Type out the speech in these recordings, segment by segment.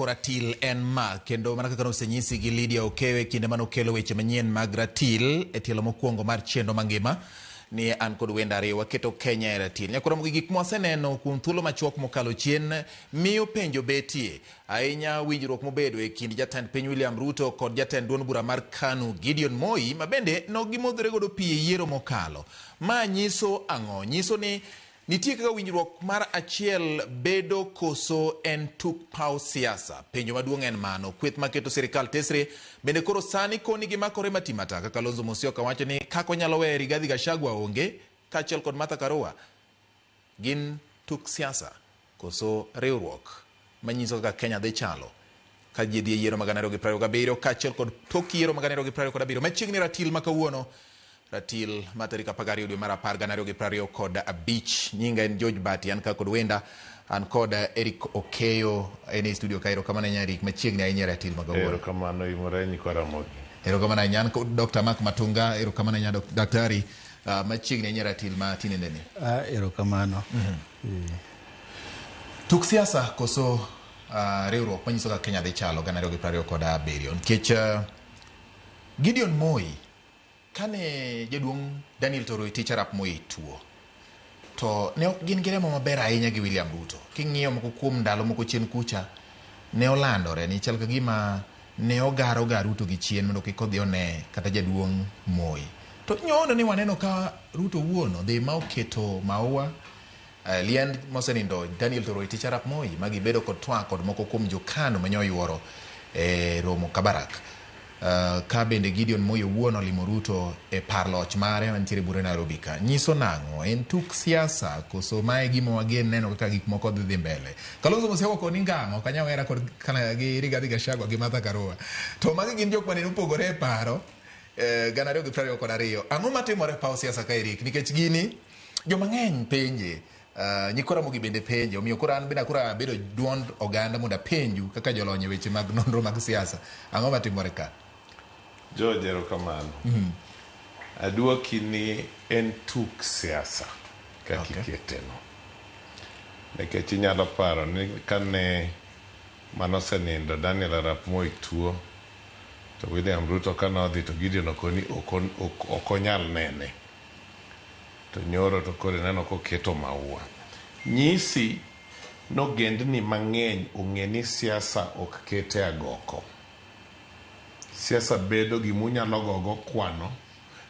Ratil en ma kendo mana kaka nosenyisi gi Lydia Okeyo e kinde mane okelo weche manyien mag ratil e tielo mokwongo mar chenro mangima ni an kod wende ariyo waketo Kenya e ratil. Nyakoromo gi gik mwaseneno kuom thuolo machuok mokalo chien miyo penjo betie ahinya winjruok mobedo e kind jatend piny William Ruto kod jatend duond bura mar KANU Gideon Moi ma bende nogimodhore godo pi e yiero mokalo. Ma nyiso ang'o? Nyiso ni Nitie kaka winjruok mar achiel bedo koso en tuk paw siasa? Penjo maduong' en mano. Kweth maketo sirikal tesre bende koro sani koni gimakore matimata kaka Kalonzo Musyoka wacho ni kaka onyalo weyo Rigathi Gachagua onge kaachiel kod Martha Karua gin tuk siasa koso riwruok manyiso kaka Kenya dhi chalo ka ji dhi e yiero mag 2027 kaachiel kod tok yiero mag 2027. Machiegni ratil ma kawuono, ratil ma tarik 12 dwe mar 10 2025. Nyinga en George Bati, an ka kod wenda, an kod Eric Okeyo en e studio ka. Erokamano ahinya Eric, machiegni ahinya e ratil ma kawuono. Erokamano imore nyikwa Ramogi. Erokamano ahinya. An kod Dr. Mark Matunga, erokamano ahinya daktari, machiegni ahinya e ratil ma tinendeni. Erokamano. Tuk siasa koso riwruok manyiso kaka Kenya dhi chalo 2027 nikech Gideon Moi kane jaduong' Daniel Toroitich arap Moi tuo to ne ok gin gi remo maber ahinya gi William Ruto. King'iyo moko kuom ndalo moko chien kucha ne olandore ni chal ka gima ne ogaro ga Ruto gi chien mondo kik odhi one kata jaduong' Moi. To nyono ni waneno ka Ruto owuon odhi ma oketo maua Liend mosenindo Daniel Toroitich arap Moi ma gibedo kod twak kod moko kuom jo KANU mane oyuoro e romo Kabarak. Ka bende Gideon Moi owuon olimo Ruto e par loch mare mantiere bure Nairobi ka. Nyiso nang'o? En tuk siasa koso mae gima wagen neno kaka gik moko dhi dhi mbele? Kalonzo Musyoka koni ngang' ok anyal wera kod kana gi Rigathi Gachagua gi Martha Karua. To magi gin jok mane opogore e paro 2022. Ang'o matimore e paw siasa ka Eric? Nikech gini joma ng'eny penje, nyikwa Ramogi bende penje, omiyo koro an bende akoro abedo duond oganda mondo apenju kaka jolony e weche mag nonro mag siasa. Ang'o matimore ka? George, erokamano. Aduoki ni en tuk siasa kaka iketeno. Nikech inyalo paro ni kane manosenindo Daniel Arap Moi tuo, to William Ruto kane odhi to Gideon okoni ok onyal nene. To nyoro to koro ineno koketo maua. Nyisi nogendni mang'eny ong'e ni siasa ok ket e agoko. Siasa bedo gima unyalo gogo kwano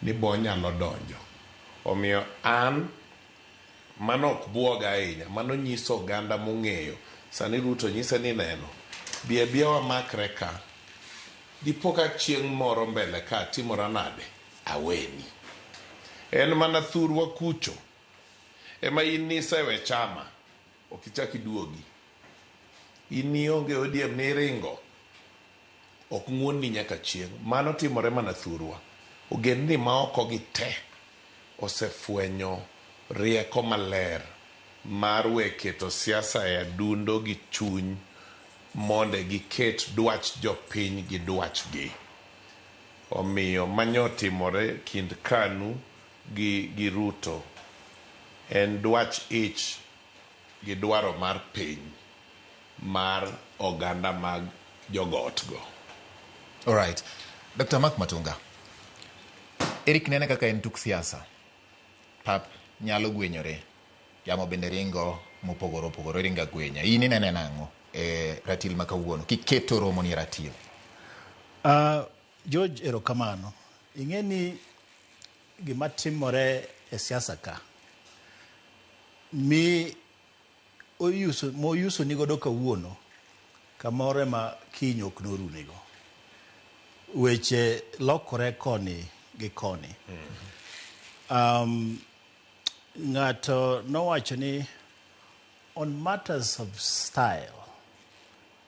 ni be onyalo donjo. Omiyo an mano ok buoga ahinya. Mano nyiso oganda mong'eyo. Sani Ruto nyise ni neno, bi abiya wamakre ka. Dipo ka chieng' moro mbele ka atimora nade? Aweni. En mana thurwa kucho ema in nisewe chama ok ichak iduogi. In nionge ODM niringo ok ng'uonni nyaka chieng'. Mano timore mana thurwa. Ogendni maoko gi te osefwenyo rieko maler mar we keto siasa e adundo gi chuny monde giket dwach jopiny gi dwachgi. Omiyo manyotimore kind Kanu gi gi Ruto en dwach ich gi dwaro mar piny mar oganda mag jogot go. Alright. Dr. Mark Matunga. Eric nene kaka en tuk siasa. Pap nyalo gwenyore. Yamo bende ringo mopogore opogore, ringo agwenya. In inene nang'o e ratil ma kawuono kiketo romo ni e ratil? George, erokamano. Ing'e ni gima timore e siasa ka mi oyuso moyuso ni godo kawuono kamoro ema kiny ok norunigo. Weche lokore koni gi koni. Ng'ato nowacho ni on matters of style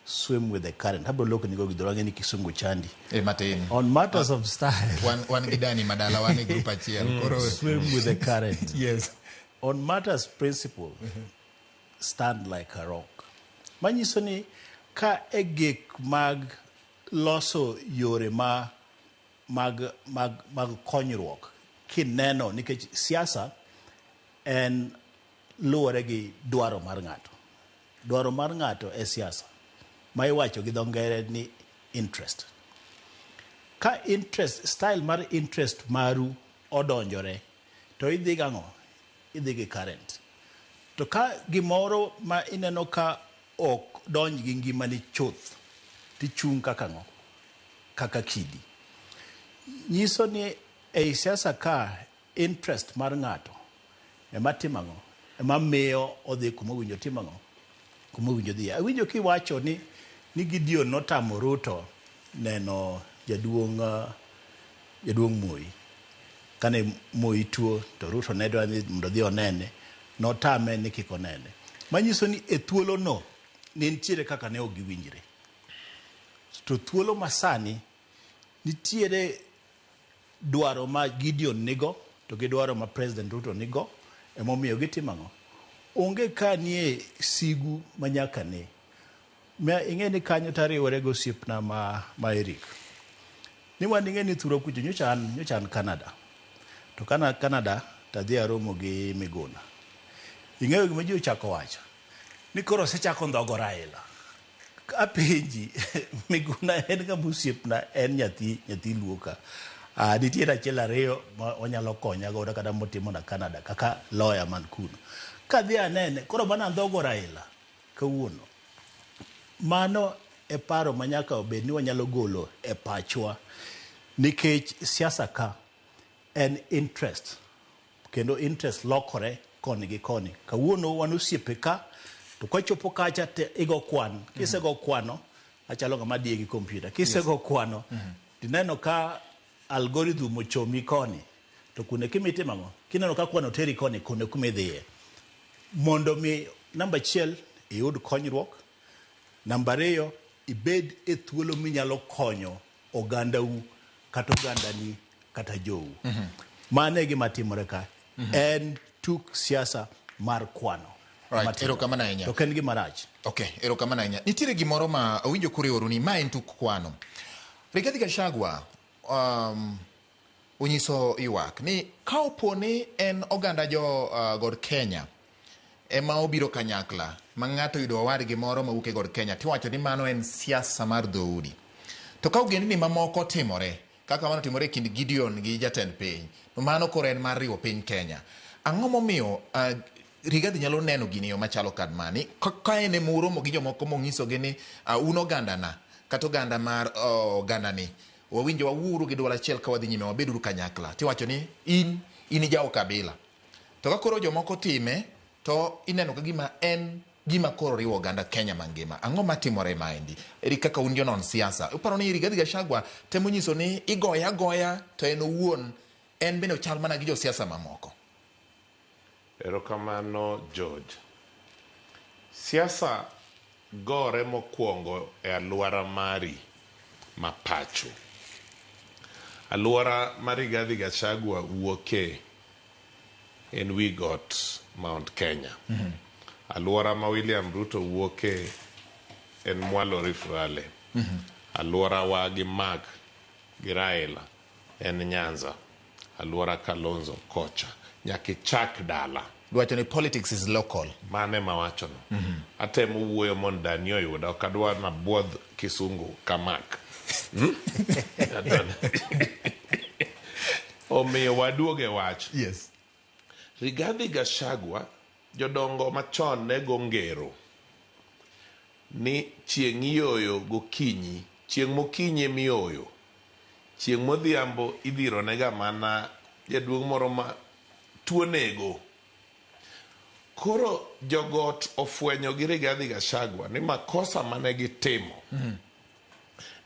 swim with the current. Abro loko nigo gi dholuo, ang'e ni kisungu chandi. E matin. On matters of style. Wan gi Dani Madala, wan e group achiel. Koro swim with the current. Yes. On matters principle, stand like a rock. Manyiso ni ka e gik mag loso yore ma mag mag mag konyruok kineno nikech siasa en luwore gi dwaro mar ng'ato. Dwaro mar ng'ato e siasa. ma iwacho gi dho ngere ni interest. Ka interest, style mar interest maru odonjore, to idhi gang'o? Idhi gi current. To ka gimoro ma ineno ka ok donj gi ngimani chuth, tichung' kaka ang'o? Kaka kidi. Nyiso ni ei siasa ka interest mar ng'ato ema timo ang'o? Ema miyo odhi kuma owinjo otim ang'o? Kuma owinjo odhiye. Awinjo kiwacho ni ni Gideon notamo Ruto neno jaduong' jaduong' Moi. Kane Moi tuo to Ruto ne dwa ni mondo odhi onene, notame ni kik onene. Manyiso ni e thuolono ne nitiere kaka ne ok giwinjre. To thuolo masani nitiere dwaro ma Gideon nigo to gi dwaro ma President Ruto nigo emomiyo gitimo ang'o? Onge ka nie sigu ma nyaka ne. Ma ing'e ni kanyo to ariwore gi osiepna ma, ma Eric. Ni wan ing'e ni thurwa kucho nyocha an, nyocha an Canada. To kana Canada to adhi aromo gi Miguna. Ing'eyo gima ji ochako wacho? Ni koro osechako ndhogo Raila. Apenji, Miguna en ng'ama osiepna, en nyathi nyathi Luo ka. Ah, nitiere achiel ariyo ma onyalo konya godo kata motimona Canada kaka lawyer man kuno. Kadhi anene, koro mana andhogo Raila kawuono. Mano e paro ma nyaka obed ni wanyalo golo e pachwa nikech siasa ka en interest kendo interest lokore koni gi koni. Kawuono wan osiepe ka, to kwachopo kacha to igo kwan. Kisego kwano, achalo ng'ama diye gi kompyuta. Kisego kwano, tineno ka algorithm ochomi koni, to kune kimitimo ang'o? Kineno ka kwano teri koni, kune kuma idhiye. Mondo mi namba achiel iyud konyruok, namba ariyo ibed e thuolo minyalo konyo ogandau kata ogandani kata jou. Mano e gima timore ka. En tuk siasa mar kwano. Right, Ema timore. erokamano ahinya. To ok en gima rach. Okay, erokamano ahinya. Nitiere gimoro ma awinjo kuriworu ni ma en tuk kwano. Rigathi Gachagua onyiso ywak ni ka opo ni en oganda jo God Kenya ema obiro kanyakla ma ng'ato oyudo owadgi moro mawuok e God Kenya tiwacho ni mano en siasa mar dhoudi. To ka ogendni mamoko timore kaka mano timore e kind Gideon gi jatend piny, to mano koro en mar riwo piny Kenya. Ang'o momiyo Rigathi nyalo neno gini e yo machalo kad mani? Ka en ema uromo gi jomoko monyisogi ni un ogandana kata oganda mar ogandani, wawinjo wawuouru gi duol achiel ka wadhi nyime, wabeduru kanyakla. Tiwacho ni in in ja ukabila. To ka koro jomoko time to ineno ka gima en gima koro riwo oganda Kenya mangima. Ang'o matimore maendi? Eri kaka un jonon siasa. Uparo ni Rigathi Gachagua temo nyiso ni igoye agoya to en owuon en bende ochal mana gi josiasa mamoko. Erokamano George. Siasa gore mokwongo e alwora mari ma pacho. Alwora ma Rigathi Gachagua wuoke en wi got Mount Kenya. Alwora ma William Ruto wuoke en mwalo Rift Valley. Alwora wa gi Mark gi Raila en Nyanza. Alwora Kalonzo kocha. Nyaka ichak dala. Dwacho ni politics is local. Mano ema awachono. Atemo wuoyo mondo dani oyuda. Ok adwar nabuodh kisungu ka Mark. Omiyo waduog e wach. Yes. Rigathi Gachagua, jodongo machon ne go ngero ni chieng' iyoyo gokinyi, chieng' mokinyi emiyoyo, chieng' modhiambo idhironega mana jaduong' moro ma tuo nego. Koro jogot ofwenyo gi Rigathi Gachagua ni makosa mane gitimo,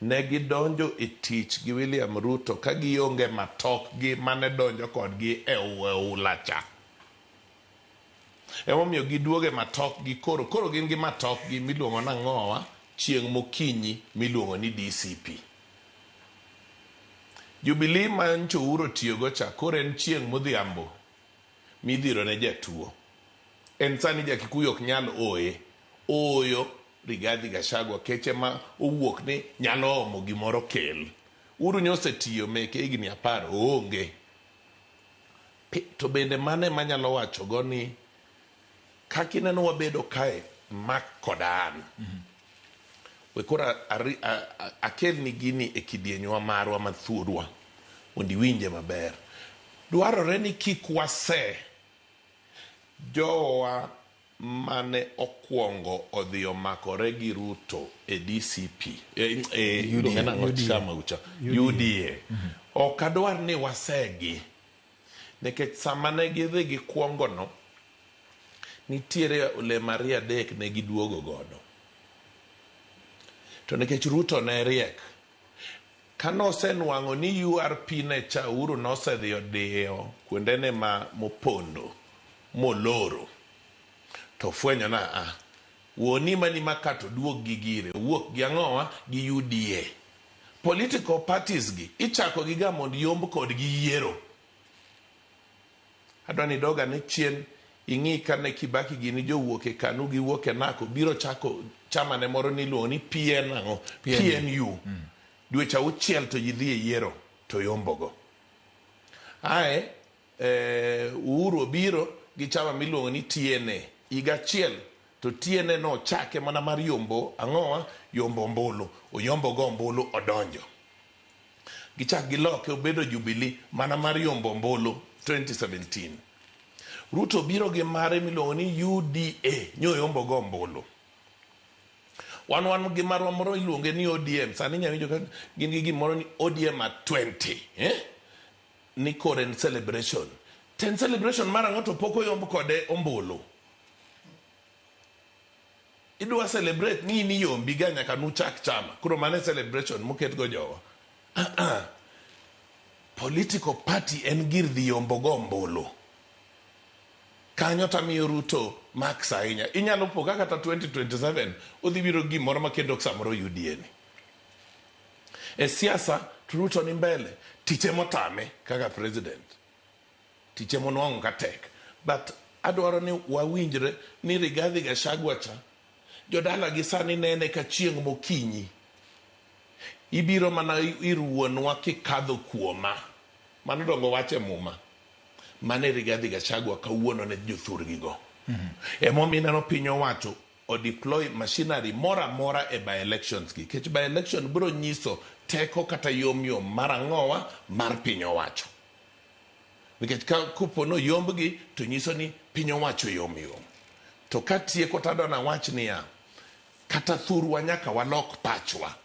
ne gidonjo e tich gi William Ruto ka gionge matokgi mane donjo kodgi e oula cha. Emomiyo giduogo e matokgi koro, koro gin gi matokgi miluongo nang'owa chieng' mokinyi miluongo ni DCP. Jubilee ma ncho Uhuru otiyogo cha koro en chieng' modhiambo midhiro ne jatuo. En sani ja Kikuyu ok nyal oye. Ooyo Rigathi Gachagua keche ma owuok ni nyalo omo gimoro kel. Uhuru nyosetiyo meke higni 10 oonge. To bende mano ema anyalo wacho go ni kaka ineno wabedo kae Mark kod an. We koro akelni gini e kidienywa marwa mathurwa mondo iwinje maber. Dwarore ni kik wase jowa mane okwongo odhi omakore gi Ruto e DCP, iluonge nang'o chama ucha? UDA. Ok adwar ni wasegi nikech sama ne gidhi gikwongo no, nitiere olemo ariyo adek ne giduogo godo. To nikech Ruto ne riek, kanosenwang'o ni URP ne cha Uhuru nosedhi odiyo kuondene ma mopondo moloro, to fwenyo na a wuoni mani maka to duog gi gire, owuok gi ang'owa gi UDA. Political parties gi ichako gi ga mondo yomb kodgi yiero. Adwa ni idog ane chien ing'i kane Kibaki gini jowuok e KANU giwuok e NACO biro chako chama ne moro niluongo ni PN ang'o? PNU. Dweche auchiel to ji dhi e yiero to yombogo. Ae Uhuru obiro gi chama miluongo ni TNA. Higa achiel to TNA no ochake mana mar yombo ang'owa? Yombo ombulu. Oyombo go ombulu odonjo. Gichak giloke obedo Jubilee mana mar yombo ombulu 2017. Ruto biro gi mare miluongo ni UDA nyoyombo go ombulu. Wan wan gi marwa moro iluonge ni ODM. Sani inyalo winjo ka gin gi gimoro ni ODM at 20. Ni koro en celebration. To en celebration mar ang'o to pok oyomb kode ombulu? Idwa celebrate ni in iyombi ga nyaka nuchak chama. Koro mano e celebration moket go jowa. Political party en gir dhi yombo go ombulu. Kanyo tamiyo Ruto marks ahinya. Inyalo po ka kata 2027 odhi biro gi gimoro ma kendo samoro UDA ni. E siasa to Ruto ni mbele, tich emotame kaka president. Tich emonwang'o ka tek. But adwaro ni wawinjre ni Rigathi Gachagua cha, jodala gi sani nene ka chieng' mokinyi. Ibiro mana ir wuonwa kikadho kuoma. Mano dongo wacho e muma. Mano e Rigathi Gachagua kawuono ne jothurgi go. Emomiyo ineno piny owacho o deploy machinery moro amora e by elections gi. Nikech by election biro nyiso teko kata yom yom mar ang'owa mar piny owacho. Nikech ka kopo ni oyombgi to nyiso ni piny owacho yom yom. To katieko to adwa nawach niya, kata thurwa nyaka walok pachwa.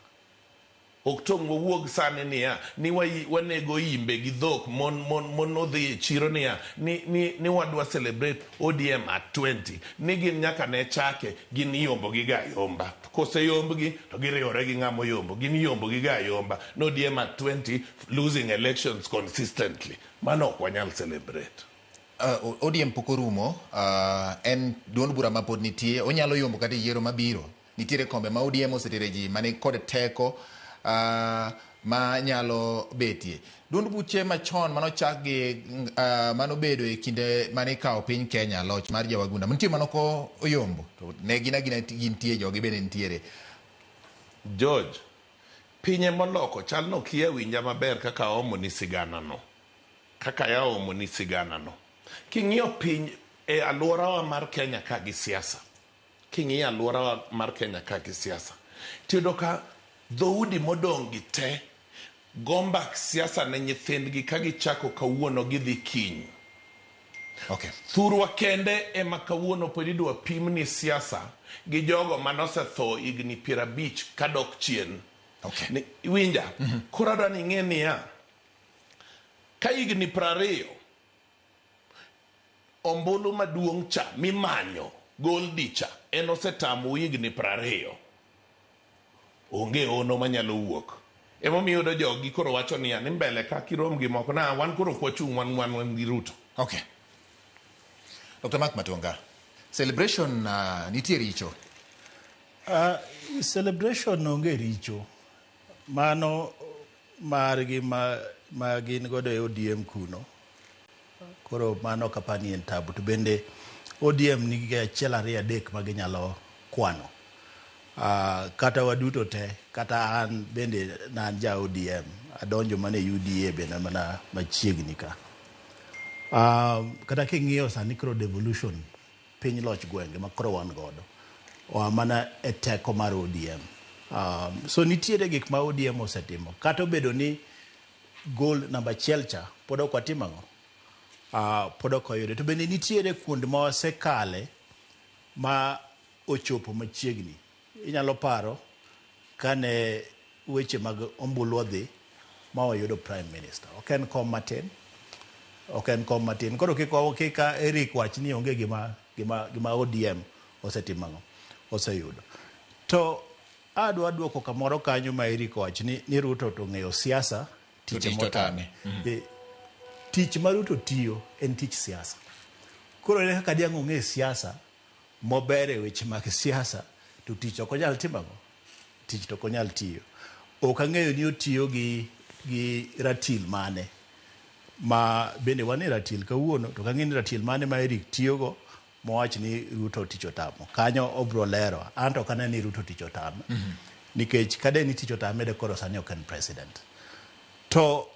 Ok tong' wawuog sani niya, ni wanego imbe gi dhok, mon, mon, mon odhi e chiro niya, ni, ni, ni wadwa celebrate ODM at 20. Ni gin nyaka ne chake, gin iyombo gi ga ayomba. To koseyombgi, to giriwore gi ng'ama oyombo. Gin iyombo gi ga ayomba. Ni ODM at 20 losing elections consistently. Mano ok wanyal celebrate. ODM pok orumo, en duond bura ma pod nitie, onyalo yombo kata e yiero mabiro. Nitiere kombe ma ODM osetere ji mani kod teko ma nyalo betie. Duond buche machon manochak gi manobedo e kinde mane ikawo piny Kenya loch mar Jawagunda. Nitie manoko oyombo to ne gin agina gintie jogi bende nitiere. George, pinye moloko chal no kia winja maber kaka aomo ni sigana no. Kaka yaomo ni sigana no. King'iyo piny e alworawa mar Kenya ka gi siasa. King'iyo alworawa mar Kenya ka gi siasa, tiyudo ka dhoudi modong' gi te go mbak siasa ne nyithindgi ka gichako kawuono gidhi kiny. Okay. Thurwa kende ema kawuono pod idwa pim ni siasa gi jogo manosetho higni 50 kadok chien. Okay. Ni, iwinja? Koro adwa ni ing'e niya, ka higni 20 ombulu maduong' cha mimanyo Goldi cha en osetamou higni 20. Onge ono manyalo wuok. Emomiyo iyudo jogi koro wacho niya ni mbele ka kirom gi moko na wan koro ok wachung' wan wan wan gi Ruto. Okay. Dr. Mark Matonga, celebration nitie richo? Celebration onge richo. Mano margi ma gin godo e ODM kuno. Koro mano ok apar ni en tabu. To bende ODM nigi achiel ariyo adek ma ginyalo kwano. Kata waduto te, kata an bende na an ja ODM, adonjo mana e UDA bende mana machiegni ka. Kata king'iyo sani koro devolution piny loch gwenge ma koro wan godo, oa mana e teko mar ODM. So nitiere gik ma ODM osetimo kata obedo ni goal namba achiel cha pod ok watimo ang'o? Pod ok wayude. To bende nitiere kuond ma wasekale ma ochopo machiegni. Inyalo paro kane weche mag ombulu odhi ma wayudo prime minister. Ok en kom matin. Ok en kom matin. Koro kik kik Eric wach ni onge gima gima gima ODM osetimo ang'o? Oseyudo. To adwa duoko kamoro kanyo ma Eric owach ni, ni Ruto to ong'eyo siasa To tich tich to motame. tame. Tich ma Ruto tiyo en tich siasa. Koro ere kaka diang' ong'e siasa mober e weche mag siasa to tich ok onyal timo ang'o? Tich to ok onyal tiyo. Ok ang'eyo ni otiyo gi, gi ratil mane ma bende wan e ratil kawuono to ok ang'eyo ni ratil mane ma Eric tiyogo mowach ni Ruto tich otamo. Kanyo obro lero. An to ok aneno ni Ruto tich otame. Nikech kade ni tich otame de koro sani ok en president. To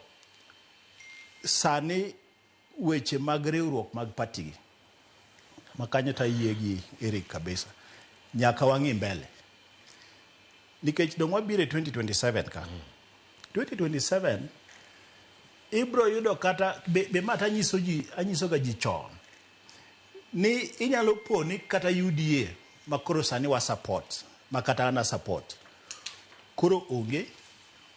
sani weche mag riwruok mag party gi ma kanyo to ayie gi Eric kabisa. Nyaka wang'i mbele. Nikech dong wabiro e 2027 ka. 2027 ibro yudo kata be, be ma tanyiso ji anyiso ga ji chon ni inyalo po ni kata UDA ma koro sani wa support ma kata an a support koro onge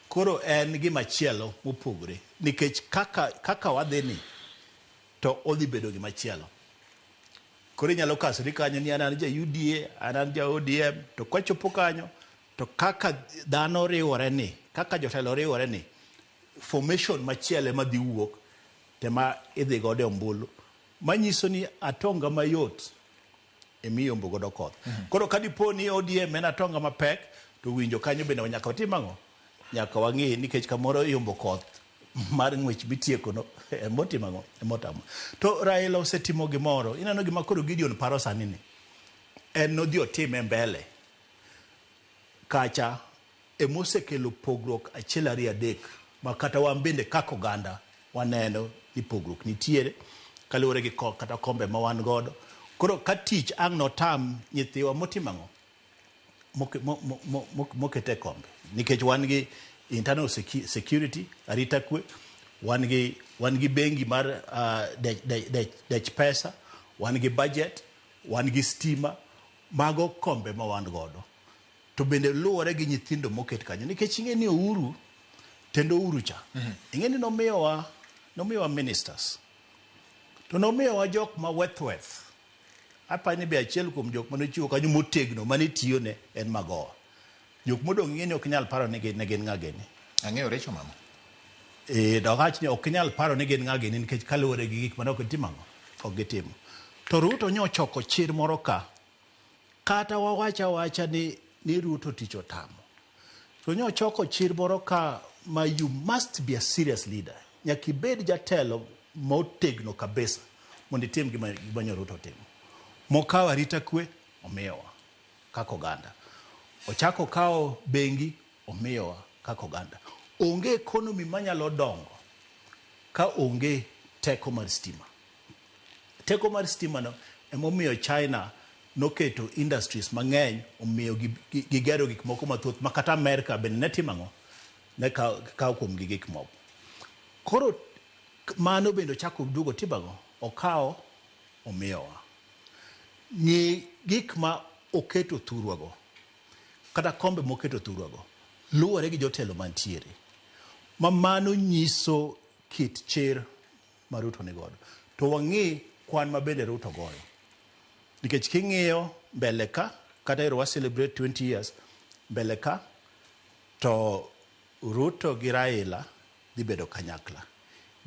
koro en gima chielo mopogore nikech kaka kaka wadhi ni to odhi bedo gima chielo koro inyalo kasori kanyo ni an an ja UDA an an ja ODM to kwachopo kanyo to kaka dhano riwore ni kaka jotelo riwore ni formation machielo ema dhi wuok tema idhi godo e ombulu manyiso ni atonga mayot emiyombo godo koth. Koro ka dipo ni ODM en atonga mapek to winjo kanyo bende nyaka watim ang'o? Nyaka wang'i nikech kamoro yombo koth mar ng'wech mitieko no emotimo ang'o? Emotamo. To Raila osetimo gimoro. Ineno gima koro Gideon paro sani ni en nodhi otime mbele kacha emosekelo pogruok achiel ariyo adek ma kata wan bende kaka oganda waneno ni pogruok nitiere kaluwore gi kata kombe ma wan godo. Koro ka tich ang' notam nyithiwa motimo ang'o? Moket e kombe nikech wan gi internal security arita kwe wan gi wan gi bengi mar dech pesa wan gi budget wan gi stima mago kombe ma wan godo to bende luwore gi nyithindo moket kanyo nikech ing'e ni Uhuru tend Uhuru cha ing'e ni nomiyowa nomiyowa ministers to nomiyowa jok ma weth weth apani ni be achiel kuom jok mane ochiwo kanyo motegno mane tiyone en Magoha jok modong' ing'e ni ok inyal paro ni gin ne gin ng'a gini Ang'eyo Recho mama. Eh, dawach ni ok inyal paro ni gin ng'a gini nikech kaluwore gi gik mane ok gitimo ang'o ok gitimo to Ruto nyo ochoko chir moro ka kata wawach awacha ni, ni Ruto tich otamo to nyo ochoko chir moro ka ma you must be a serious leader nyaka ibed jatelo motegno kabisa mondo itim gima, gima nyo Ruto otimo mokawo arita kwe omiyowa kaka oganda ochako okawo bengi omiyowa kaka oganda onge economy manyalo dongo ka onge teko mar stima teko mar stima no emomiyo China noketo industries mang'eny omiyo gigero gik moko mathoth ma kata Amerika bende ne timo ang'o ne kawo kuom gi gik moko koro mano bende ochako duogo timo ang'o okawo omiyowa ng'i gik ma oketo thurwago kata kombe moketo thurwago luwore gi jotelo mantiere ma mano nyiso kit chir ma Ruto ni godo to wang'i kwan ma bende Ruto goyo nikech king'iyo mbele ka kata ero wa celebrate 20 years mbele ka to Ruto gi Raila dhi bedo kanyakla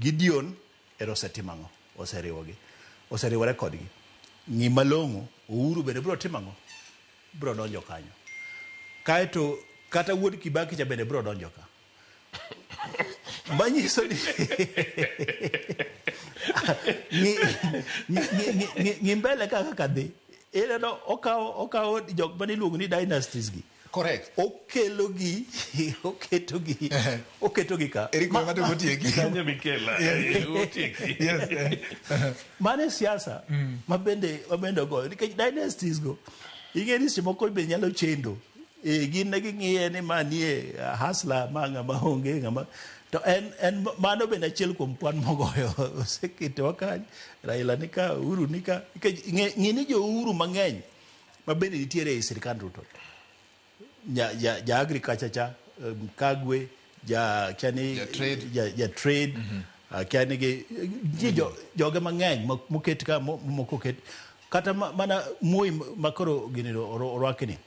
Gideon ero osetimo ang'o oseriwogi oseriwore kodgi ng'i malong'o Uhuru bende biro timo ang'o biro donjo kanyo kaeto kata wuod Kibaki cha bende biro donjo ka manyiso ni ng'i mbele ka kaka dhi ineno okawo okawo jok mane iluongo ni dynasties gi Correct. okelo gi oketo gi oketo gi ka Eric ma motieki. Kanyo mikela. Otieki. Yes. Mano e siasa ma bende ma bende ogoyo nikech dynasties go ing'e ni seche moko be nyalo chendo E, gin ne ging'iye ni ma nie hustler ma ng'ama onge ng'ama to en en mano bende achiel kuom kwan mogoyo oseketowa kany Raila ni ka Uhuru ni ka nikech ng'e ng'i ni jo Uhuru mang'eny ma bende nitiere ei sirkand Ruto ja, ja, ja agriculture cha Kagwe ja kia ni Ja trade. ja, ja trade kia ni gi nitie jo, joge mang'eny moket ka moko oket kata mana Moi ma koro gini orwaki ni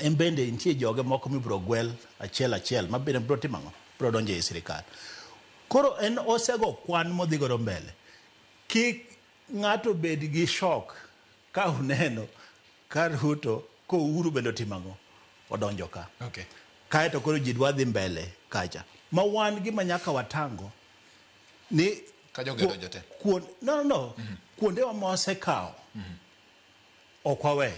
en bende nitie joge moko mibiro gwel achiel achiel ma bende biro timo ang'o biro donjo ei sirikal koro en osego kwan modhi godo mbele kik ng'ato bed gi shock ka uneno ka Ruto ko Uhuru bende otimo ang'o odonjo ka Okay. kaeto koro ji dwa dhi mbele kacha ma wan gima nyaka watango ni Ka jogi odonjo te. No, no, no. Kuondewa ma wasekawo ok wawe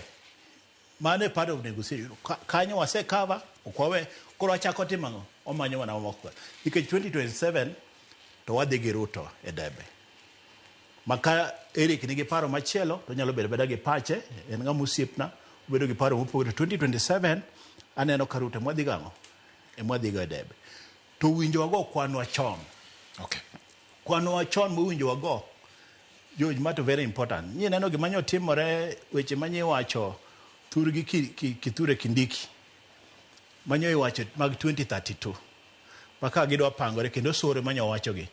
mano e part of negotiation kanyo wasekava ok wawe koro wachako timo ang'o wamanyo mana mamoko nikech 2027 to wadhi gi Ruto e debe ma ka Eric nigi paro machielo to nyalo bedo abeda gi pache en ng'ama osiepna obedo gi paro mopogore 2027 aneno ka Ruto emwadhi gang'o emwadhi go e debe to winjo wago kwanwa chon Okay. kwanwa chon mowinjo wago George, ma to very important. Nyi neno gima nyo timore weche manye iwacho thurgi Kithure Kindiki manyo iwacho mag 2032 ma ka gidwa pangore kendo sore manyo wachogi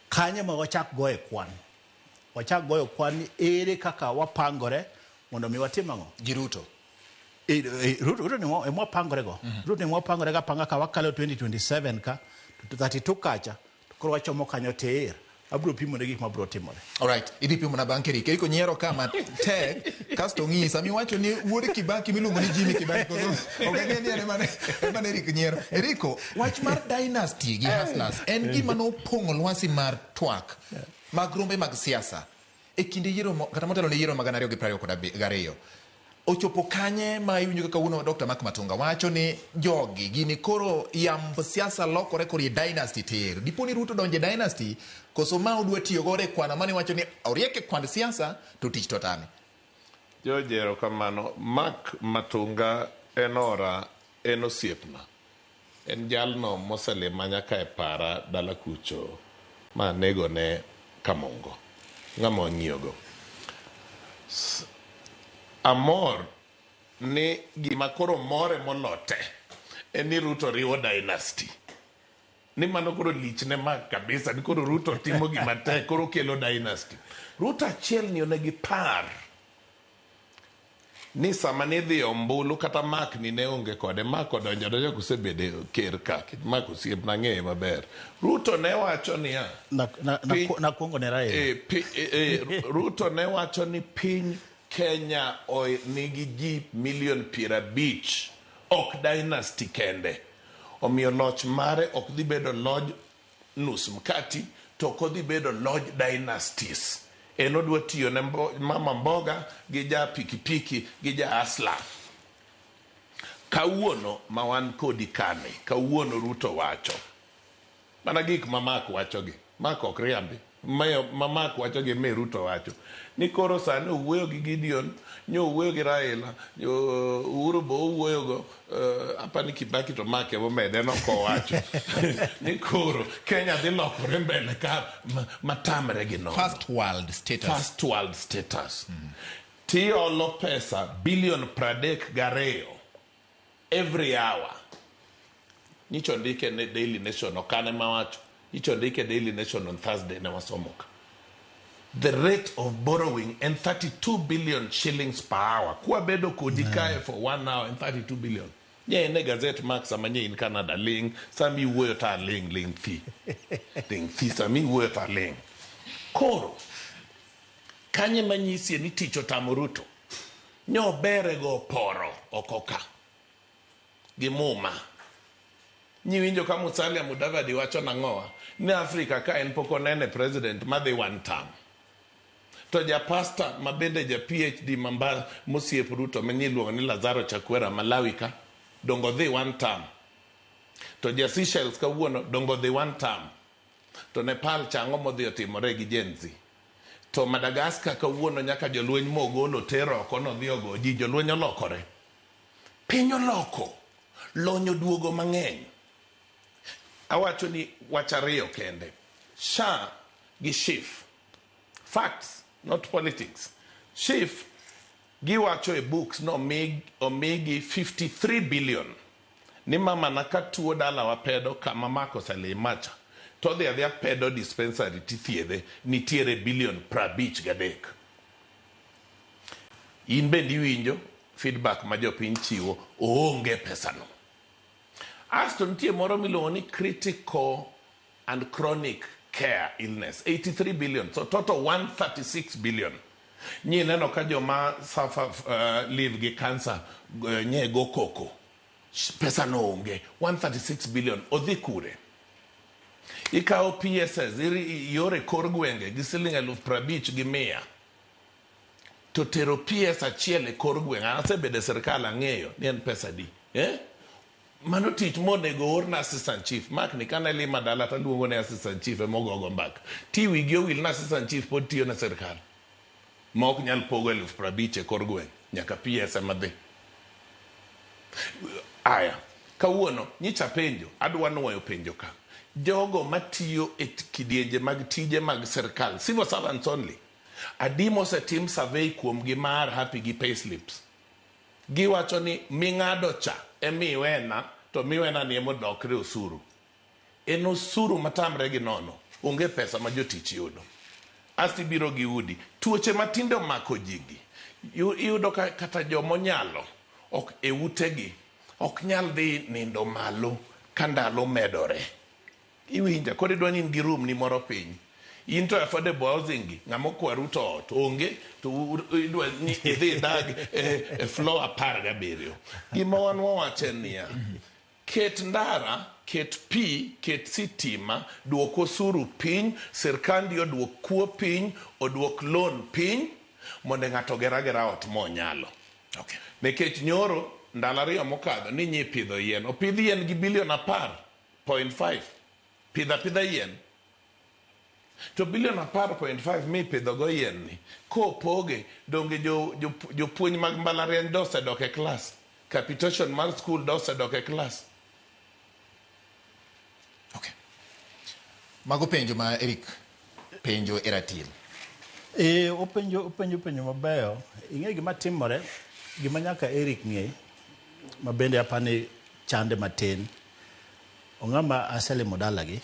kanyo ma wachak goye kwan wachak goyo kwan ni ere kaka wapangore mondo mi watim ang'o Gi Ruto. Ruto ni ema wapangore go Ruto ni ema wapangore ga panga ka wakalo 2027 ka to 32 kacha to koro wachomo kanyo tir abiro pimo ne gik mabiro timore Alright, idhi pimo na bang' Eric. Eric onyiero ka matek, kasto ng'i sama iwacho ni wuod Kibaki miluongo ni Jimmy Kibaki koso ok ang'e ni en ema ne Eric nyiero. Eriko, wach mar dynasty gi hustlers en gima nopong'o lwasi mar twak mag rombe mag siasa e kinde yiero kata motelo ne yiero mag 2022. Ochopo kanye ma iwinjo kaka kawuono Dr. Mark Matunga wacho ni jogi gini koro yamb siasa lokore koro e dynasty tir. Dipo ni Ruto donje dynasty koso ma odwa tiyo godo e kwano mane wacho ni oriek e kwand siasa to tich to tame. George, erokamano. Mark Matunga en ora, en osiepna. En jalno moselima nyaka e para dala kucho ma anegone Kamongo. Ng'ama wang'iyogo. Amor ni gima koro more molote en ni Ruto riwo dynasty. Ni mano koro lichne Mark kabisa ni koro Ruto timo gima tek koro kelo dynasty. Ruto achiel ni onego ipar ni sama nidhi ombulu kata Mark ni ne onge kode Mark odonjo adonja kosebede ker ka Mark osiepna ang'eye maber. Ruto ne wacho niya Nakuongo ne Raila. Ruto ne wacho ni piny Kenya nigi ji milion 50 ok dynasty kende. Omiyo loch mare ok dhi bedo loj nus mkati to ok odhi bedo loj dynasties. En odwa tiyo ne mama mboga gi ja pikipiki gi ja asla. Kawuono ma wan kodi kani, kawuono Ruto wacho. Mana gik ma Mark wachogi. Mark ok riambi. Ma Mark wachogi me Ruto wacho. Ni koro sani owuoyo gi Gideon, nyo owuoyo gi Raila, Uhuru bo owuoyo go, apani Kibaki to Mark ema omede en ok owacho. Ni koro Kenya dhi lokore mbele ka matamre gi nono. First world status. First world status. Tiolo pesa bilion 32 every hour. Nyicho ndike ne Daily Nation, ok an ema wacho. Nyicho ndike Daily Nation on Thursday ne wasomo ka. The rate of borrowing en 32 billion shillings per hour. Kwa bedo kodi kae for 1 hour en 32 billion. Nye en e gazet Mark sama nye in Canada ling, sama iwuoyo ta ling ling thi. Ling thi sama iwuoyo ta ling. Koro, kanye manyisie ni tich otamo Ruto? Nyo bere go poro oko ka. Gi muma. Nyiwinjo ka Musalia Mudavadi wacho nang'owa? Ni Afrika ka en pok onene president madhi one term. To ja pastor ma bende ja PhD mamba mosiep Ruto ma iluongo ni Lazaro Chakwera Malawi ka dongo dhi one term. To ja Seychelles kawuono dongo dhi one term. To Nepal cha ang'o modhi otimore gi Gen Z? To Madagascar kawuono nyaka jolweny mogolo ter oko nodhi ogo ji jolweny olokore. Piny oloko, lony oduogo mang'eny. Awacho ni wach ariyo kende, SHA gi SHIF. Facts, not politics. SHIF giwacho e books no omigi 53 billion ni mama na ka tuo dalawa pedo kama mako oselimacha to odhi adhiya pedo dispensary tithiedhe nitiere billion 53. In bende iwinjo feedback ma jopiny chiwo oonge pesano. Asto nitie moro miluongo ni critical and chronic care illness 83 billion, so total 136 billion. Nyi neno ka joma suffer live gi cancer nye go koko pesa no onge 136 billion odhi kure. Ikawo PSS yore kor gwenge gi siling 50,100 to tero PS achiel e kor gweng'. An asebedo e sirkal ang'eyo ni en pesa di eh? Mano tich monego oor na assistant chief. Mark ni kane lima dala to aluongo ne assistant chief ema ogogo mbaka. Ti wigi owil na assistant chief pod tiyo ne sirkal ma ok nyal pogo 50,000 e kor gweng' nyaka PS ema dhi. Aya, kawuono nyicha penjo, adwa nuoyo penjo ka. Jogo matiyo e kidienje mag tije mag sirkal, civil servants only, adi mosetim survey kuomgi ma are happy gi pay slips? Giwacho ni ming'ado cha emiwena to miwena ni emodokre osuru. En osuru matamre gi nono. Onge pesa ma jotich yudo. Asto ibiro gi udi. Tuoche matinde omako ji gi. Iyudo ka kata jomonyalo ok e utegi ok nyal dhi nindo malo ka ndalo medore. Iwinja? Koro idwa ni in gi room ni moro piny. In to affordable housing gi ng'ama okwa Ruto ot onge to idwa ni idhi idag e floor 17. Gima wan wawacho en niya, ket ndara, ket pi, ket sitima, duok osuru piny, sirkandi oduok kuo piny, oduok loan piny, mondo ng'ato oger agera ot monyalo. Okay. Nikech nyoro ndalo ariyo mokadho ni nyi pidho yien. Opidh yien gi bilion 10.5. Pidho apidha yien. To bilion 10.5 mipidho go yien ni, kopoge, donge jopuonj mag mbalariany dosedok e klas? Capitation mar school dosedok e klas? Okay. Mago penjo ma Eric penjo e ratil. Openjo penjo mabeyo. Ing'e gima timore, gima nyaka Eric ng'e, ma bende apani chande matin. Ong'ama aselimo dalagi,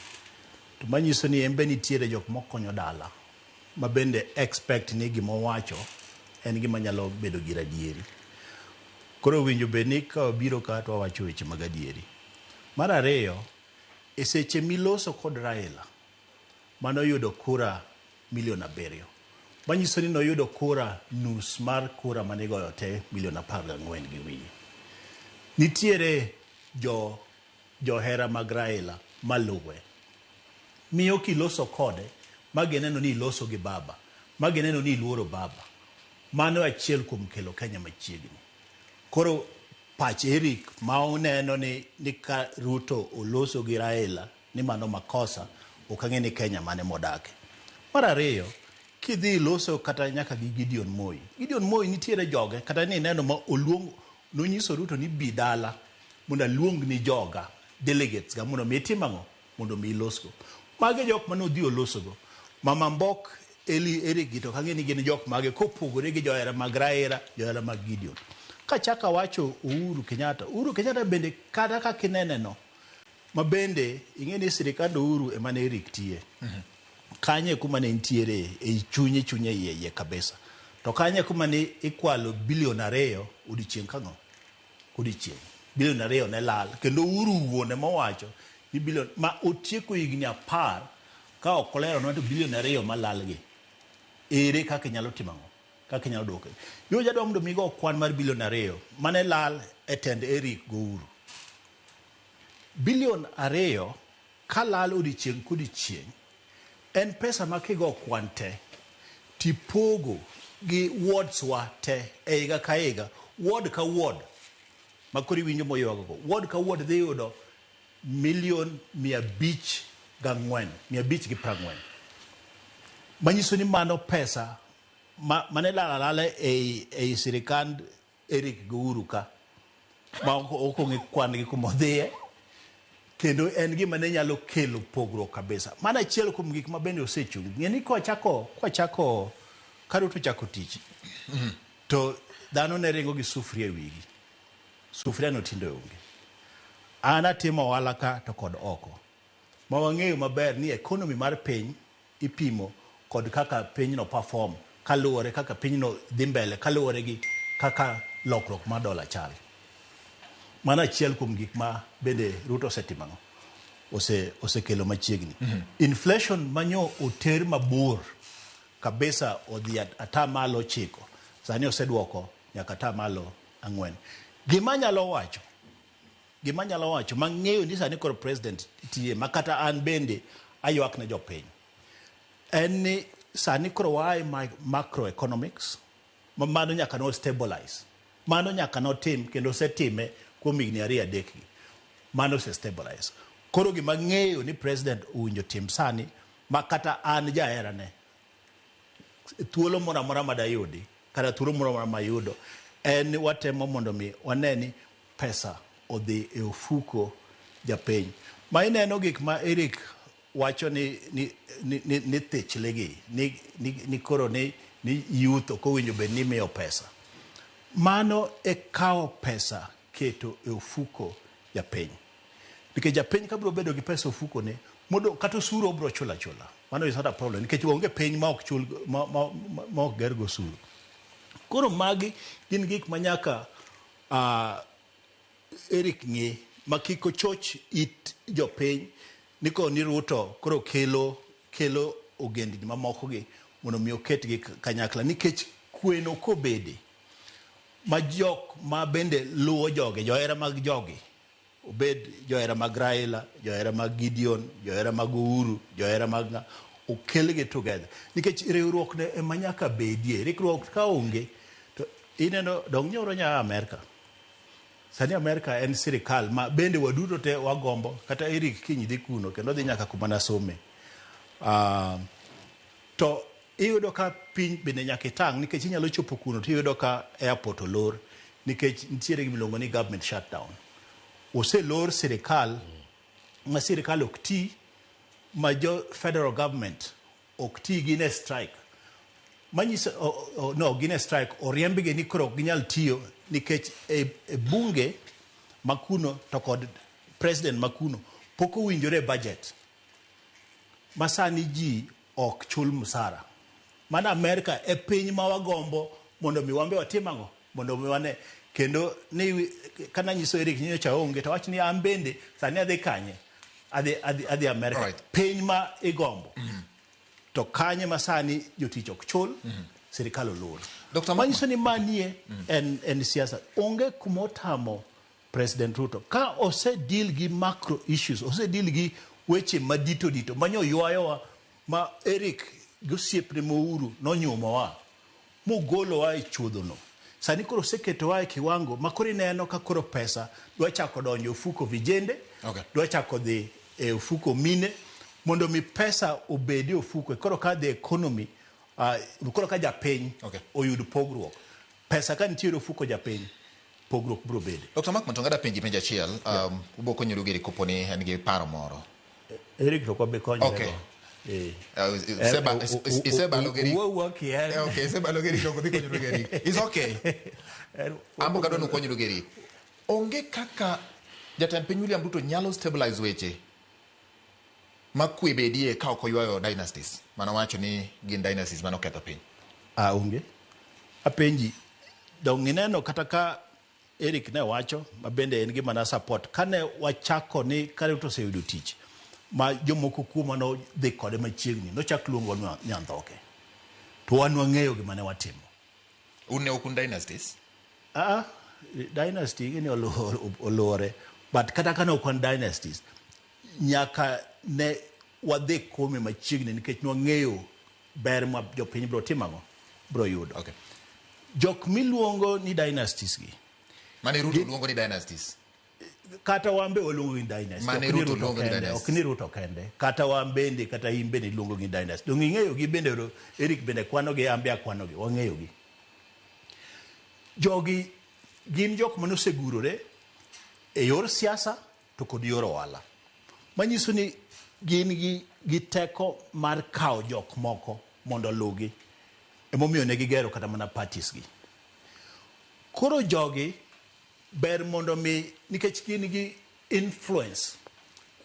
to manyiso ni en be nitiere jok mokonyo dala, ma bende expect ni gima owacho en gima nyalo bedo gir adieri. Koro winjo bed ni ka wabiro ka to wawacho weche mag adieri. Mar ariyo, e seche miloso kod Raila, manoyudo kura milion 7. Manyiso ni noyudo kura nus mar kura manigoyo te milion 14 gi wiye. Nitiere johera mag Raila maluwe. Miyo kiloso kode, ma gineno ni iloso gi baba, ma gineno ni iluoro baba. Mano achiel kuom kelo Kenya machiegni. Koro pach Eric ma oneno ni ka Ruto oloso gi Raila ni mano makosa, ok ang'e ni Kenya mane modake. Mar ariyo, kidhi iloso kata nyaka gi Gideon Moi. Gideon Moi nitiere joge, kata ni ineno ma oluong, nonyiso Ruto ni bi dala mondo aluong ni joga, delegates ga, mondo mi itim ang'o? Mondo mi ilosgo. Mage jok mane odhi olosogo. Mama Mbok, Eli, Eric gi to ok ang'e ni gin jok mage kopogore gi johera mag Raila, johera mag Gideon. Kachako awacho Uhuru Kenyatta, Uhuru Kenyatta bende kata kaka inene no, ma bende ing'e ni sirikand Uhuru ema ne Eric tiye. Kanye kuma ne nitiere ei chunye chunye iye iye kabisa. To kanye kuma ne ikwalo bilion 2 odiochieng' kang'o? Odiochieng'. Bilion 2 ne lal. Kendo Uhuru wuon ema owacho ni bilion ma otieko higni 10 ka ok olero to bilion 2 malal gi. Ere kaka inyalo timo ang'o? Kaka inyalo duoke. Yo jadwa mondo mi go kwan mar bilion 2 mane lal e tend Eric go Uhuru. Bilion 2 kalal odiochieng' kodiochieng' en pesa ma kigo kwan te tipogo gi wards wa te e higa ka higa, ward ka ward ma koro iwinjo moywago go, ward ka ward dhi yudo milion 504, 540. Manyiso ni mano pesa mane lal alala ei sirikand Eric go Uhuru ka. ma ok ong'e kwan gi kuma odhiye kendo en gima ne nyalo kelo pogruok kabisa. Mano achiel kuom gik ma bende osechung'. Ng'e ni kwachako ka Ruto ochako tich to dhano ne ringo gi sufuria e wigi. Sufuria no tinde onge. An atimo ohala ka to kod oko. Ma wang'eyo maber ni economy mar piny ipimo kod kaka pinyno perform kaluwore kaka pinyno dhi mbele kaluwore gi kaka lokruok mar dola chal. Mano achiel kuom gik ma bende Ruto osetimo ang'o? Osekelo machiegni. Inflation manyo oter mabor kabisa odhi 9%, sani oseduoko nyaka 4%. Gima anyalo wacho, gima anyalo wacho mang'eyo ni sani koro president tiye ma kata an bende aywak ne jopiny en ni sani koro waa e macroeconomics ma mano nyaka no stabilize, mano nyaka notim kendo osetime kuom higni 2 3 gi, mano ose stabilize. Koro gima ng'eyo ni president owinjo tim sani ma kata an jaherane thuolo moro amora madayudi kata thuolo moro amora mayudo en ni watemo mondo mi wane ni pesa odhi e ofuko japiny. Ma ineno gik ma Eric wacho ni thichlegi ni koro ni youth ok owinjo bed ni imiyo pesa. Mano e kawo pesa keto e ofuko japiny. Nikech japiny ka biro bedo gi pesa e ofuko ne, mondo kata osuru obiro chulo achula. Mano is not a problem nikech onge piny ma ok chul ma ok ger go osuru. Koro magi gin gik ma nyaka Eric ng'e ma kik ochoch it jopiny ni koni Ruto koro kelo ogendni mamoko gi mondo mi oketgi kanyakla nikech kweno kobede ma jok ma bende luwo jogi, johera mag jogi, obed johera mag Raila, johera mag Gideon, johera mag Uhuru, johera mag ng'a, okelgi together nikech riwruok ne ema nyaka bedie. Riwruok ka onge to ineno dong nyoro nya Amerka. Sani Amerka en sirikal ma bende waduto te wagombo kata Eric kiny dhi kuno kendo dhi nyaka kuma nasome. To iyudo ka piny bende nyaka itang' nikech inyalo chopo kuno to iyudo ka airport olor nikech nitiere gima iluongo ni government shutdown. Oselor sirikal ma sirikal ok ti ma jo federal government ok ti, gin e strike. Manyiso no gin e strike, oriembgi ni koro ok ginyal tiyo nikech e bunge ma kuno to kod president ma kuno pok owinjore e budget ma sani ji ok chul msara. Mana Amerka e piny ma wagombo mondo mi wan be watim ang'o? Mondo mi wane. Kendo ni kana nyiso Eric nyocha onge to wach ni an bende sani adhi kanye? Adhi Amerka. Piny ma igombo. To kanye ma sani jotich ok chul, sirikal olor. Dr. Manyiso ni manie en siasa. Onge kuma otamo President Ruto. Ka ose deal gi macro issues, ose deal gi weche madito dito, manyo ywayowa ma Eric gi osiepne Mouru nonyumowa, mogolowa e chuodhono. Sani koro oseketowa e kiwango ma koro ineno ka koro pesa dwa chako donjo e ofuko vijende, dwa chako dhi e ofuko mine, mondo mi pesa obed e ofuko. Koro ka the economy, koro ka japiny oyud pogruok. Pesa ka nitiere ofuko japiny, pogruok biro bede. Dr. Mark Matonga, dapenji penjo achiel, ubo konyoru gi Eric kopo ni en gi paro moro. Eric to kwabe konyre go. Isebalo gi Eric. Wuo kien. Okay, isebalo gi Eric, ok odhi konyoru gi Eric. It's okay. Ambo kadwa ni ukonyoru gi Eric. Onge kaka jatend piny William Ruto nyalo stabilize weche ma kwe bedie ka ok oywayo dynasties. Mano wacho ni gin dynasties mano ketho piny. Onge. Apenji, dong ineno kata ka Eric ne wacho, ma bende en gima na support, kane wachako ni ka Ruto oseyudo tich, ma jomoko kuoma nodhi kode machiegni, nochak luongo ni Nyandhoke. To wan wang'eyo gima ne watimo. Un ne ok un dynasties? Dynasty gini oluwore. But kata ka ne ok wan dynasties, nyaka ne wadhi kuome machiegni nikech nwang'eyo ber ma jopiny biro timo ang'o? Biro yudo. Jok miluongo ni dynasties gi. Mane Ruto luongo ni dynasties. Kata wan be waluongo ni dynasty. Mane Ruto luongo ni dynasties. Ok ni Ruto kende. Kata wan bende, kata in bende iluongo ni dynasty. Dong ing'eyo gi bende, Eric bende kwano gi, an be akwano gi, wang'eyo gi. Jogi gin jok mane osegurore E yor siasa to kod yor ohala. Manyiso ni gin gi teko mar kawo jok moko mondo oluwgi. Emomiyo ne gigero kata mana parties gi. Koro jogi ber mondo mi nikech gin gi influence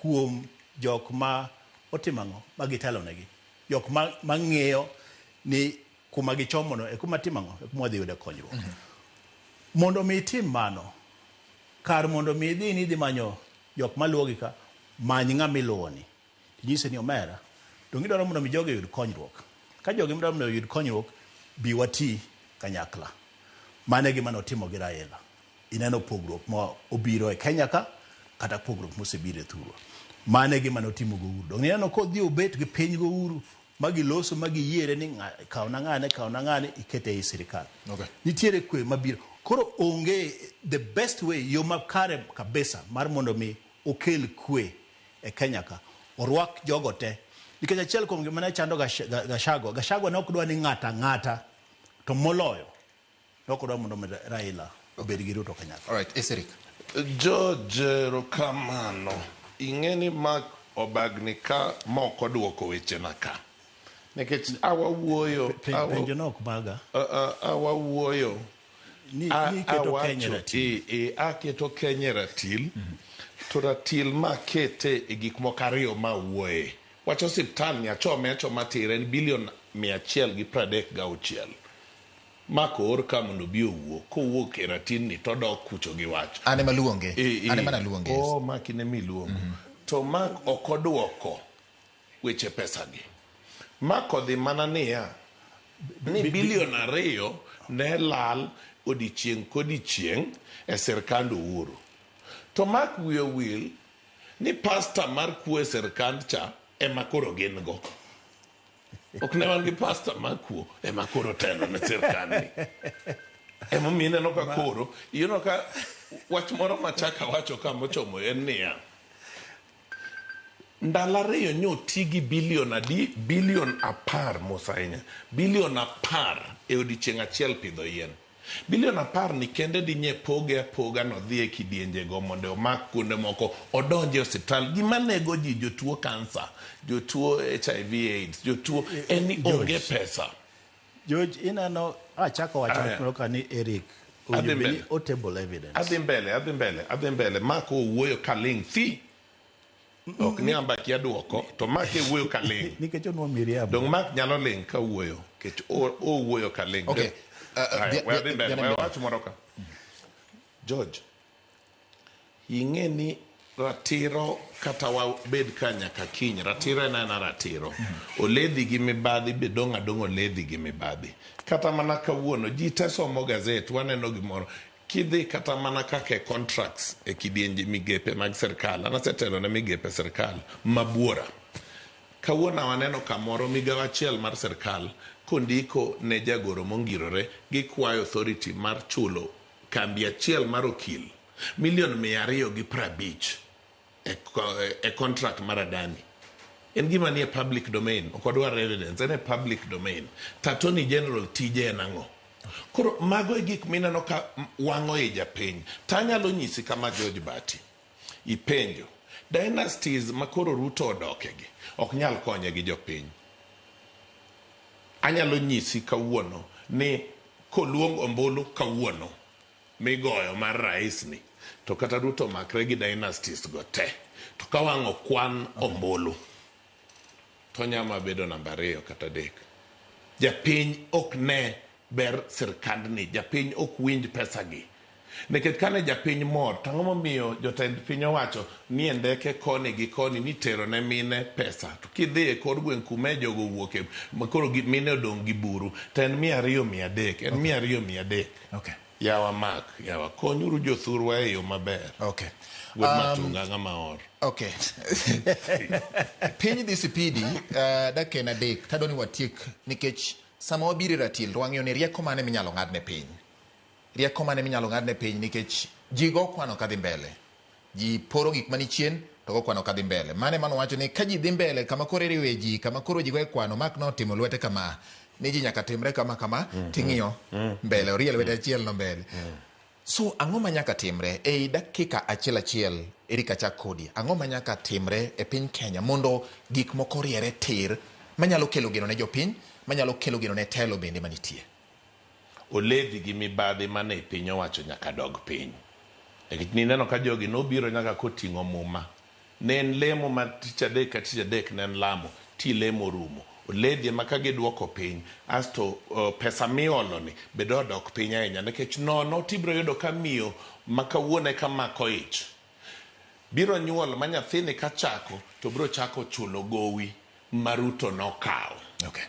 kuom jok ma otimo ang'o ma gitelo negi. Jok ma ng'iyo ni kuma gichomo no e kuma timo ang'o e kuma wadhi yude konyruok. Mondo mi itim mano, kar mondo mi idhi ni idhi manyo jok maluwogi ka, many ng'ama iluwo ni. Tinyise ni omera, donge idwaro mondo mi jogi oyud konyruok? Ka jogi dwaro mondo oyud konyruok, bi wati kanyakla. Mano e gima notimo gi Raila. Ineno pogruok ma obiro e Kenya ka, kata pogruok mosebiro e thurwa. Mano e gima notimo gi Uhuru. Donge ineno kodhi obet gi piny gi Uhuru, ma giloso ma giyiere ni kawna ng'ane, kawna ng'ane, ikete ei sirikal. Okay. Nitiere kwe mabiro. Koro onge the best way, yo makare kabisa mar mondo mi okel kwe e Kenya ka, orwak jogo te. Nikech achiel kuom gima ne chando Gachagua, Gachagua ne ok dwa ni ng'ato ang'ata, to moloyo ne ok odwa mondo mi Raila obed gi Ruto kanyakla. All right, Eseric. George, erokamano. Ing'e ni Mark obagni ka mok oduoko wechena ka. Nikech awa wuoyo... Penjo no ok maga. Awa wuoyo. Ni iketo Kenya ratil. Aketo Kenya ratil. To ratil ma kete e gik moko ariyo ma wuoye. Wach osiptal ni achome achoma tir en bilion 136. Mark oor ka mondo obi owuo. Kowuok e ratil ni to odok kucho gi wach. An ema luonge. An ema naluonge. Oh, Mark in ema iluongo. To Mark ok oduoko weche pesa gi. Mark odhi mana niya, ni bilion 2 ne lal odiechieng' kodiechieng' e sirkand Uhuru. To Mark wiye owil ni pasta mar kuo e sirkand cha ema koro gin go. Ok ne wan gi pasta mar kuo ema koro telo ne sirkand ni. Emomiyo ineno ka koro, ineno ka wach moro machaka wacho ka mochomo en niya, ndalo ariyo nyo ti gi bilion adi? Bilion 10 mos ahinya. Bilion 10 e odiechieng' achiel pidho yien. Bilion 10 ni kende dinye poge apoga nodhi e kidienjego mondo omak kuonde moko, odonje e osiptal. Gima nego ji, jotuo kansa, jotuo HIV AIDS, jotuo en ni onge pesa. George, ineno, achako wacho moro ka ni Eric, Adhi owinjo bed ni mbele. o table evidence. Adhi mbele, adhi mbele, adhi mbele. Mark owuoyo ka ling' thi. Ok ni amba kia duoko, to Mark e wuoyo ka ling'. Nikech onwo miriambo. Dong Mark nyalo ling' ka wuoyo, nikech owuoyo ka ling'. Okay. Aya, we adhi mbele, we wach moro ka. George, ing'e ni ratiro kata wabed ka nyaka kiny, ratiro en aena ratiro. Oledhi gi mibadhi be dong' adong' oledhi gi mibadhi. Kata mana kawuono, ji te somo gazet, waneno gimoro. Kidhi kata mana kaka e contracts e kidienje migepe mag sirkal, an asetelo ne migepe sirkal mabuora. Kawuono waneno kamoro migawo achiel mar sirkal kondiko ne jagoro mongirore gikwayo authority mar chulo kambi achiel mar okil milion 250 e contract mar Adani. En gima nie public domain, ok wadwar evidence, en e public domain. To Attorney General tije en ang'o? Koro mago e gik mineno ka wang'o i japiny. To anyalo nyisi kama George Bati, ipenjo, dynasties ma koro Ruto odokegi ok nyal konye gi jopiny. Anyalo nyisi kawuono ni koluong ombulu kawuono migoyo mar rais ni, to kata Ruto makre gi dynasties go te, to ka wang' okwan ombulu to nyama bedo namba 2 kata 3. Japiny ok ne ber sirkandni, japiny ok winj pesa gi. Nikech kane japiny mor, to ang'o momiyo jotend piny owacho ni e ndeke koni gi koni ni tero ne mine pesa. To kidhi e kor gweng' kuma e jogo owuoke, ma koro mine odong' gi buru, to en 200 300, en 200 300. Okay. Yawa Mark, yawa konyuru jothurwa e yo maber. Okay. Wuod Matunga ng'ama or. Okay. Piny dhi sipidi, dakika en 3, tadwa ni watiek nikech sama wabiro e ratil to wang'iyo ni rieko mane minyalo ng'ad ne piny. Rieko mane minyalo ng'ad ne piny nikech ji go kwano kadhi mbele. Ji poro gik mani chien to go kwano kadhi mbele. Mane mano wacho ni ka ji dhi mbele kama koro iriwe ji, kama koro ji go e kwano, Mark notimo lwete kama, ni ji nyaka timre kama kama, ting'iyo mbele, orie lwete achiel no mbele. So ang'o ma nyaka timre ei dakika achiel achiel Eric achak kodi ang'o ma nyaka timre e piny Kenya mondo gik moko oriere tir manyalo kelo geno ne jopiny manyalo kelo geno ne telo bende manitie? Oledhi gi mibadhi mane piny owacho nyaka dog piny. Nikech nineno ka jogi nobiro nyaka koting'o muma. Ne en lemo ma tich adek ka tich adek ne en lamo, ti lemo orumo. Oledhi ema ka giduoko piny, asto pesa miolo ni be dodok piny ahinya. Nikech nono tibiro yudo ka miyo ma kawuono eka mako ich. Biro nyuol ma nyathini kachako to biro chako chulo gowi ma Ruto nokawo. Okay.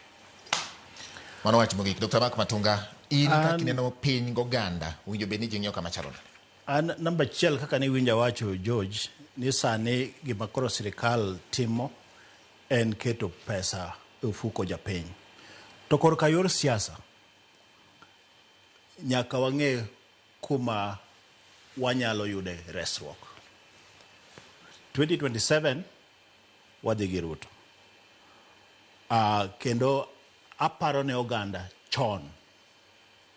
Mano wach mogik. Dr. Mark Matunga, in kaka ineno piny goganda, owinjo bed ni ji ng'iyo kama chalo nade? An namba achiel kaka niwinjo awacho George ni sani gima koro sirikal timo en keto pesa e ofuko japiny. To korka yor siasa nyaka wang'e kuma wanyalo yude resruok. 2027 wadhi gi Ruto. Kendo aparo ne oganda chon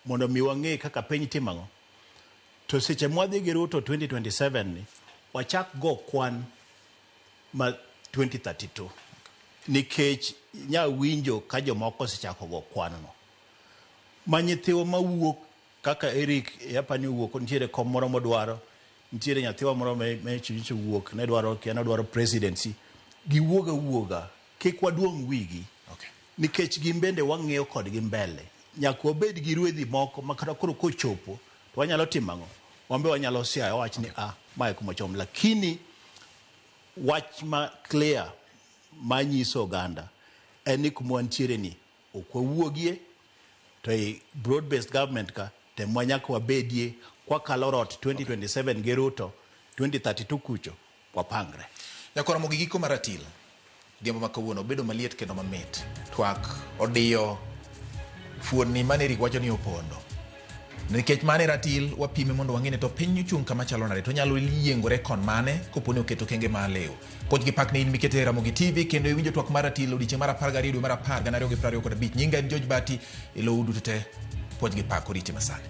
mondo mi wang'e kaka piny timo ang'o. To seche mwadhi gi Ruto 2027 ni wachak go kwan ma 2032 nikech nya winjo ka jomoko osechako go kwan no. Ma nyithiwa mawuok kaka Eric apani owuok nitiere kom moro modwaro, nitiere nyathiwa moro me nyocha owuok ne dwaro kia nodwaro presidency. Giwuog awuoga kik waduong' wigi. Okay. Nikech gin bende wang'iyo kodgi mbele. Nyaka wabed gi rwedhi moko ma kata koro kochopo to wanyalo timo ang'o? Wan be wanyalo siayo wach ni ah, mae kuma chom. Lakini wach ma clear manyiso oganda en ni kuma wantiere ni ok wawuogie to e broad based government ka temwa nyaka wabedie kwakalo rot 2027 gi Ruto 2032 kucho wapangre. Nyakora Ramogi giko mar ratil. Odhiambo ma kawuono obedo maliet kendo mamit. Twak odiyo fuonni mane Eric wacho ni opondo. Nikech mane ratil wapime mondo wang'e ni to piny ochung' kama chalo nade to onyalo yiengore kon mane kopo ni oketo kenge mar lew. Puoch gi pak ne in mikete Ramogi TV kendo iwinjo twak mar ratil odiechieng' mar 12 dwe mar 10 2025. Nyinga en George Bati ilou duto te. Puoch gi pak oriti masani.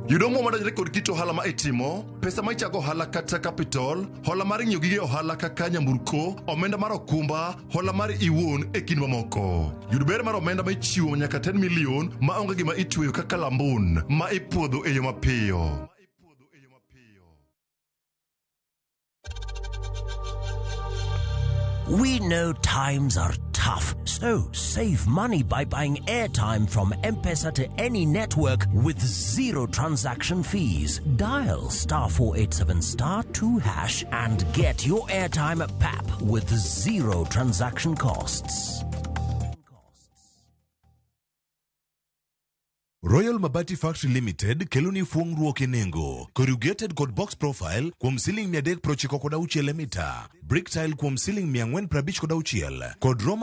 Yudo omuom madonjore kod kit ohala ma itimo, pesa ma ichago ohala kata capital, hola mar ng'iewo gige ohala kaka nyamburko, omenda mar okumba, hola mar iwuon e kind mamoko. Yud ber mar omenda ma ichiwo nyaka 10 million ma onge gima itweyo kaka lambun ma ipuodho e yo mapiyo. We know times are tough, so save money by buying airtime from M-Pesa to any network with zero transaction fees. Dial star 487 star 2 hash and get your airtime at PAP with zero transaction costs. Royal Mabati Factory Limited keloni fuong'ruok e nengo. Corrugated kod box profile kuom siling 396 e mita. Brick tile kuom siling 456 kod Roma